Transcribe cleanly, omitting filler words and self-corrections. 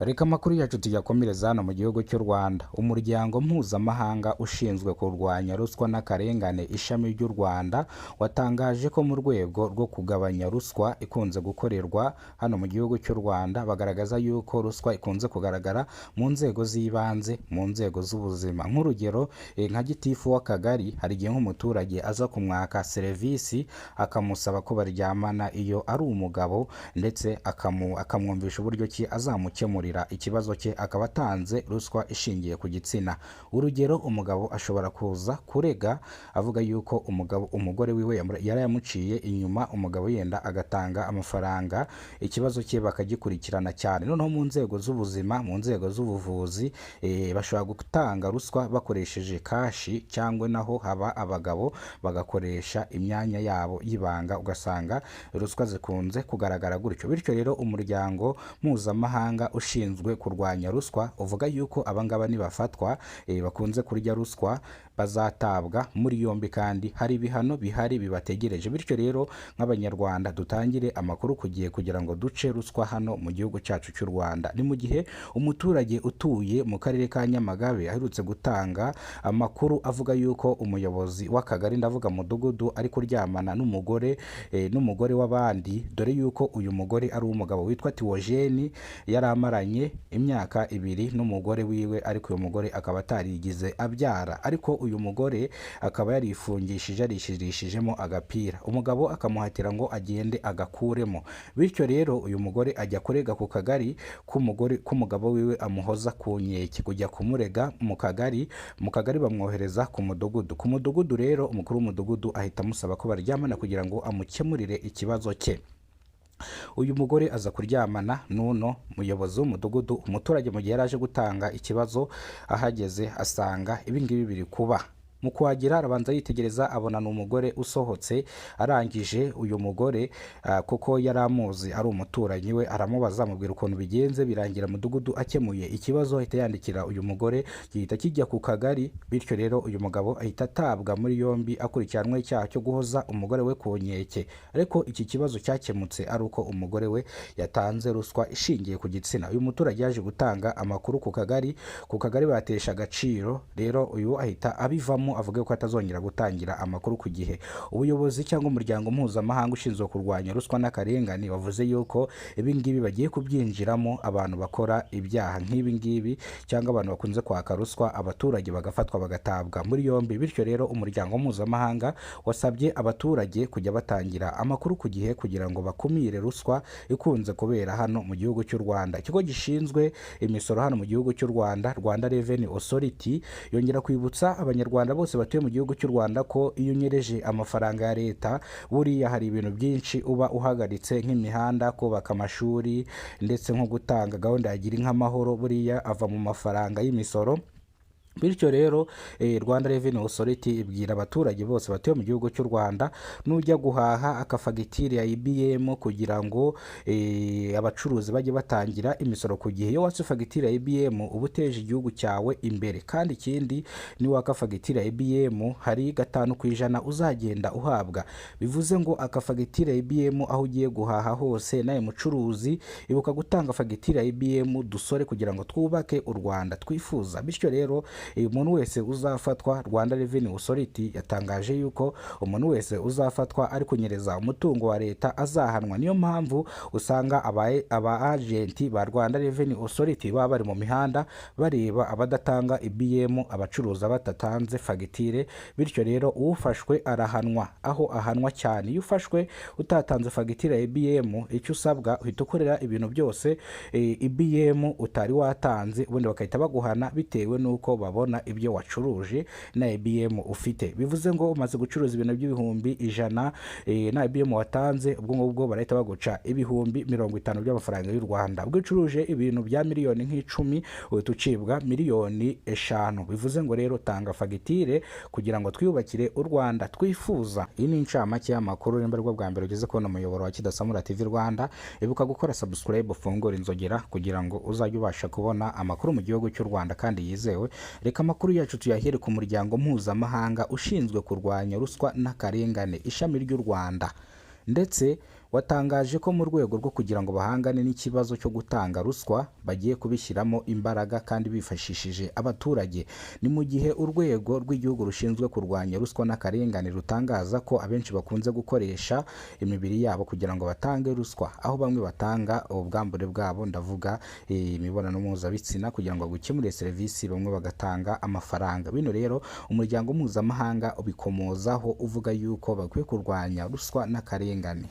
Reka amakuru yacu tuyakomereza hano mu gihugu cy'u Rwanda. Umuryango mpuzamahanga ushinzwe kurwanya ruswa n'akarengane ishami ry'u Rwanda watangaje ko mu rwego rwo kugabanya ruswa ikunze gukorerwa hano mu gihugu cy'u Rwanda, bagaragaza yuko ruswa ikunze kugaragara mu nzego z'ibanze, mu nzego z'ubuzima. Nk'urugero nka gitifu w'akagari, hari igihe nk'umuturage aza kumwaka serivisi akamusaba ko baryamana iyo ari umugabo, ndetse akamwumvisha uburyo ki azamukemurira ikibazo cye, akaba atanze ruswa ishingiye ku gitsina. Urugero, umugabo ashobora kuza kurega avuga yuko umugore wiwe yarayamuciye inyuma, umugabo yenda agatanga amafaranga, ikibazo cye bakagikurikirana cyane. Noneho mu nzego z'ubuzima, mu nzego z'ubuvuzi, bashobora gutanga ruswa bakoresheje cash, cyangwa naho haba abagabo bagakoresha imyanya yabo y'ibanga, ugasanga ruswa zikunze kugaragara gutyo. Bityo rero umuryango mpuzamahanga ushinzwe kurwanya ruswa uvuga yuko abangaba nibafatwa bakunze kurya ruswa bazatabwa muri yombi, kandi hari ibihano bihari bibategereje. Bityo rero nk'Abanyarwanda dutangire amakuru ku gihe kugira ngo duce ruswa hano mu gihugu cyacu cy'u Rwanda. Ni mu gihe umuturage utuye mu karere ka Nyamagabe aherutse gutanga amakuru avuga yuko umuyobozi w'akagari, ndavuga mudugudu, ari kuryamana n'umugore w'abandi, dore yuko uyu mugore ari umugabo witwa Tiwojeni, yari amaranye imyaka 2 n'umugore wiwe, ariko uyu mugore akaba atarigize abyara, ariko uyu mugore akaba yarifungishije, yarishirishijemo agapira, umugabo akamuhatira ngo agende agakuremo. Bityo rero uyu mugore ajya kurega ku kagari k'umugabo wiwe amuhoza ku nkeke, kujya kumurega mu kagari, mu kagari bamwohereza ku mudugudu. Ku mudugudu rero umukuru w'umudugudu ahita amusaba ko baryamana kugira ngo amukemurire ikibazo cye. Uyu mugore aza kuryamana n'uno muyobozi w'umudugudu. Umuturage mu gihe yari aje gutanga ikibazo ahageze asanga ibi ngibi biri kuba. Mu kuhagera arabanza yitegereza abona ni umugore usohotse, arangije uyu mugore kuko yari amuzi ari umuturanyi we, aramubaza amubwira ukuntu bigenze, birangira mudugudu akemuye ikibazo, ahita yandikira uyu mugore, gihita kijya ku kagari. Bityo rero uyu mugabo ahita atabwa muri yombi akurikiranweho icyaha cyo guhoza umugore we ku nkeke. Ariko iki kibazo cyakemutse ari uko umugore we yatanze ruswa ishingiye ku gitsina. Uyu muturage yaje gutanga amakuru ku kagari, ku kagari batesha agaciro, rero uyu ahita abivamo avuga ko atazongera gutangira amakuru ku gihe. Ubuyobozi cyangwa umuryango mpuzamahanga ushinzwe kurwanya ruswa n'akarengane bavuze yuko ibi ngibi bagiye kubyinjiramo, abantu bakora ibyaha nk'ibi ngibi cyangwa abantu bakunze kwaka ruswa abaturage bagafatwa bagatabwa muri yombi. Bityo rero umuryango mpuzamahanga wasabye abaturage kujya batangira amakuru ku gihe kugira ngo bakumire ruswa ikunze kubera hano mu gihugu cy'u Rwanda. Ikigo gishinzwe imisoro hano mu gihugu cy'u Rwanda, Rwanda Revenue Authority, yongera kwibutsa Abanyarwanda bose batuye mu gihugu cy'u Rwanda ko iyo unyereje amafaranga ya leta buriya hari ibintu byinshi uba uhagaritse, nk'imihanda, kubaka amashuri, ndetse nko gutanga gahunda ya Gira Inka Amahoro, buriya ava mu mafaranga y'imisoro. Bityo rero Rwanda Revenue Authority ibwira abaturage bose batuye mu gihugu cy'u Rwanda, nujya guhaha akafagitire ya EBM kugira ngo abacuruzi bajye batangira imisoro ku gihe. Iyo watse fagitire ya EBM uba uteje igihugu cyawe imbere. Kandi ikindi, niwaka fagitire ya EBM hari 5% uzagenda uhabwa. Bivuze ngo akafagitire ya EBM aho ugiye guhaha hose, nawe mucuruzi ibuka gutanga fagitire ya EBM, dusore kugira ngo twubake u Rwanda twifuza. Bityo rero umuntu wese uzafatwa, Rwanda Revenue Authority yatangaje yuko umuntu wese uzafatwa ari kunyereza umutungo wa leta azahanwa. Niyo mpamvu usanga aba agenti ba Rwanda Revenue Authority baba bari mu mihanda bareba abadatanga EBM, abacuruza batatanze fagitire. Bityo rero ufashwe arahanwa, aho ahanwa cyane. Iyo ufashwe utatanze fagitire ya EBM, icyo usabwa uhita ukorera ibintu byose EBM utari watanze, ubundi bagahita baguhana bitewe n'uko babona ibyo wacuruje na EBM ufite. Bivuze ngo umaze gucuruza ibintu by'ibihumbi 100, na EBM watanze, ubwo ngubwo barahita baguca 50,000 by'amafaranga y'u Rwanda. Ubwo ucuruje ibintu bya miliyoni nk'icumi uhita ucibwa miliyoni 5. Bivuze ngo rero tanga fagitire kugira ngo twiyubakire u Rwanda twifuza. Iyi ni incamake y'amakuru. Nimba aribwo bwa mbere ugeze kubona umuyoboro wa Kidasamura TV Rwanda, ibuka gukora subscribe, ufungure inzogera kugira ngo uzajye ubasha kubona amakuru mu gihugu cy'u Rwanda kandi yizewe. Reka amakuru yacu tuyahere ku muryango mpuzamahanga ushinzwe kurwanya ruswa n'akarengane ishami ry'u Rwanda, ndetse Watangaje ko mu rwego rwo kugira ngo bahangane n'ikibazo cyo gutanga ruswa bagiye kubishyiramo imbaraga kandi bifashishije abaturage. Ni mu gihe urwego rw'igihugu rushinzwe kurwanya ruswa n'akarengane rutangaza ko abenshi bakunze gukoresha imibiri yabo kugira ngo batange ruswa, aho bamwe batanga ubwambure bwabo, ndavuga imibonano mpuzabitsina, kugira ngo bagukemure serivisi, bamwe bagatanga amafaranga. Bino rero umuryango mpuzamahanga ubikomozaho uvuga yuko bakwiye kurwanya ruswa n'akarengane.